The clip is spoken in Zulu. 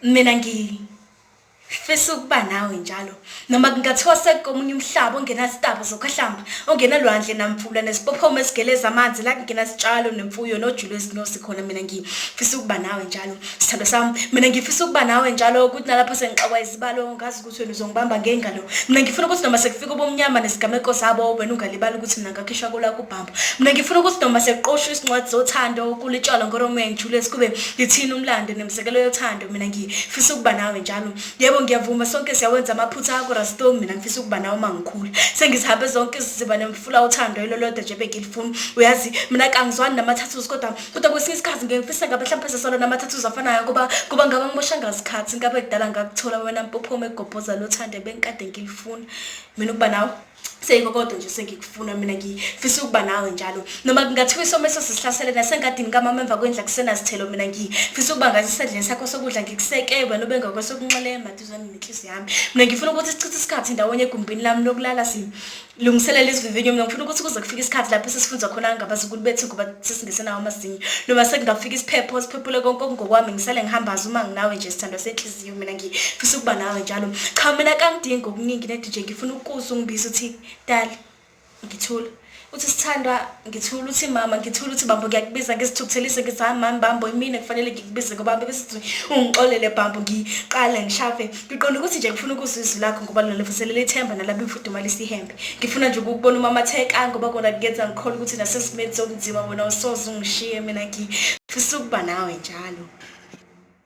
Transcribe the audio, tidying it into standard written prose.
Mina ngifisa ukuba nawe njalo noma kungathiwa sekukomunye umhlaba ongenazitaba zokhahlamba, ongenalwandle namfula nezipophomo ezigeleza amanzi la kungenazitshalo nemfuyo noju lwezinyosi khona. Mina ngifisa ukuba nawe njalo, sithandwa sami. Mina ngifisa ukuba nawe njalo ukuthi nalapho sengixakwa izibalo ngazi ukuthi wena uzongibamba ngengalo. Mina ngifuna ukuthi noma sekufika ubumnyama nezigameko zabo wena ungalibali ukuthi mina ngakhishwa kolakho ubhambo. Mina ngifuna ukuthi noma sekuqoshwa izincwadi zothando kulitshalwa ngoRomeo and Juliet kube ngithini umlando nemizekelo yothando. Mina ngifisa ukuba nawe njalo. Yebo ngiyavuma sonke siyawenza amaphutha akho Rasto, mina ngifisa ukuba nawe uma ngikhula. Sengizihambe zonke iziziba nemfula uthando ilolodwa nje bengilifuna. Uyazi mina kangizwani nama-tattoos kodwa kwesinye isikhathi ngeke ngifisa ngabe mhlawumbe sesolo nama-tattoos afanayo kuba ngabe ngimosha ngazikhathi ngabe kudala ngakuthola wena mpophoma egobhoza lothando ebengikade ngilifuna. Mina ukuba nawe seyikho kodwa nje sengikufuna. Mina ngifisa ukuba nawe njalo noma kungathiwa isomiso sisihlasele nasengadini kamama emva kwendla kusenazithelo. Mina ngifisa ukuba ngathi esandleni sakho sokudla ngikuseke wena ube ngakwesokunxele maduzane nenhliziyo yami. Mina ngifuna ukuthi sichithe isikhathi ndawonye egumbini lami lokulala silungiselele isivivinyo. Mina ngifuna ukuthi kuze kufike isikhathi lapho sesifunza khona ngabazukulu bethu ngoba sesingesenawo amazinyo, noma sekungafika isiphepho siphephule konke okungokwami ngisale ngihambaze uma nginawe nje sithandwa senhliziyo. Mina ngifisa ukuba nawe njalo. Cha mina kangidingi okuningi nedi nje ngifuna ukuzwa ungibiza uthi dali ngithula, uthi sithandwa ngithula, uthi mama ngithula, uthi bambo ngiyakubiza ngizithukuthelise ngithi hayi mami bambo imina kufanele ngikubize ngoba bese ungixolele bambo ngiqale ngishafe ngiqonda ukuthi nje ngifuna ukuzwa izwi lakho ngoba lona livuselela ithemba nalapho imfudumalo isihembe. Ngifuna nje ukukubona umamatheka ngoba kona kuyenza ngikholwa ukuthi nasesimeni sobunzima wena usoze ungishiye. Mina ngifisa ukuba nawe njalo.